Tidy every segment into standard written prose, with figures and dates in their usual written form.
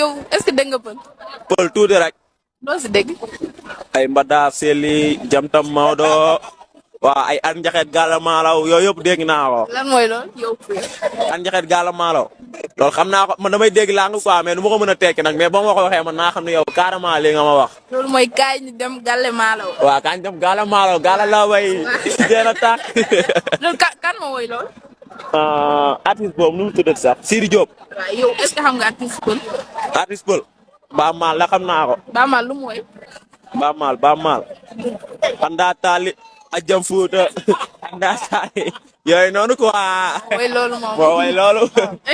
yow est-ce que dégg nga pël. pël tuuti rek. doo si dégg. ay Mbada Seli Jamtam Maodo waa ay an njaxeet gàlla maalaw yooyu yëpp dégg naa ko. lan mooy lool yow. an njaxeet gàlla maalaw loolu xam naa ko man damay dégg laa nga quoi mais du ma ko mën a tekki nag mais ba ma ko waxee man naa xam ne yow carrément li nga ma wax. loolu mooy kaay ñu dem Galle Malaw. waaw kañ dem gàlla maalaw gàlla la way si dee na tàkk. loolu kan moo woy lool. artiste boobu nu mu tuddati sax Sidi Diop. waaw yow est-ce que xam nga artiste pël. artiste pël. Ba Maal la xam naa ko. Ba Maal lu mu woy. Ba Maal. Anda taali ajam Fuuta anda taali yooyu noonu quoi. woy loolu moom moo woy loolu.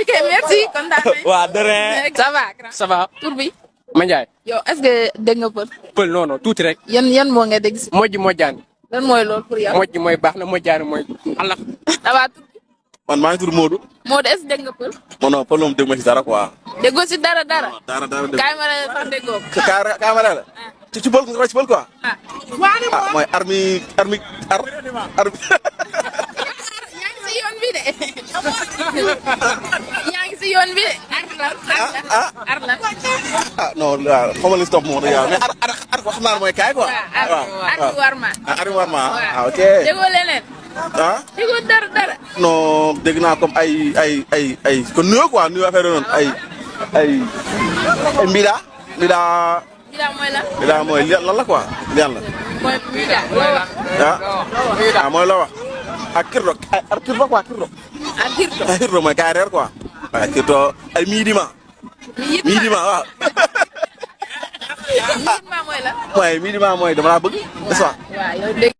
ok merci kontaan nañu. waa dëree. ça va. ça va. tur bi. Mandiaye. yow est-ce que dégg nga pël. pël non non tuuti rek. yan moo nga dégg si. mojj mojjaan. lan mooy loolu pour yow. mojj mooy baax na mojjaan mooy allah. ça va tur bi. man maa ngi tudd Modou. Modou est-ce que dégg nga pël. non non pël moom dégg ma ci dara quoi. déggoo si dara. dara dégg kaay ma ne sax déggoo. kaamara la. ci pël nga ci pël quoi. ah. mooy armi. yaa ngi si yoon bi de. yaa ngi si yoon bi de. ar lan. non waaw xaw ma li stop moo tax mais ar ko xam naa mooy kaay quoi. ar warma. ar warma ok. déggoo leneen. déggoo dara. non dégg naa comme ay kon nuyoo quoi nuyoo affaire noonu ay mbida. Mbida mooy lan. mbida mooy lan la quoi lan la. mooy Mbida. mooy la wax. ak kirdo quoi kirdo. kirdo mooy kaay reer quoi. waaw kirdo ay miidima. miidima waaw. miidima mooy lan. mooy miidima mooy dama la bëgg. n'est-ce pas. waaw yow dégg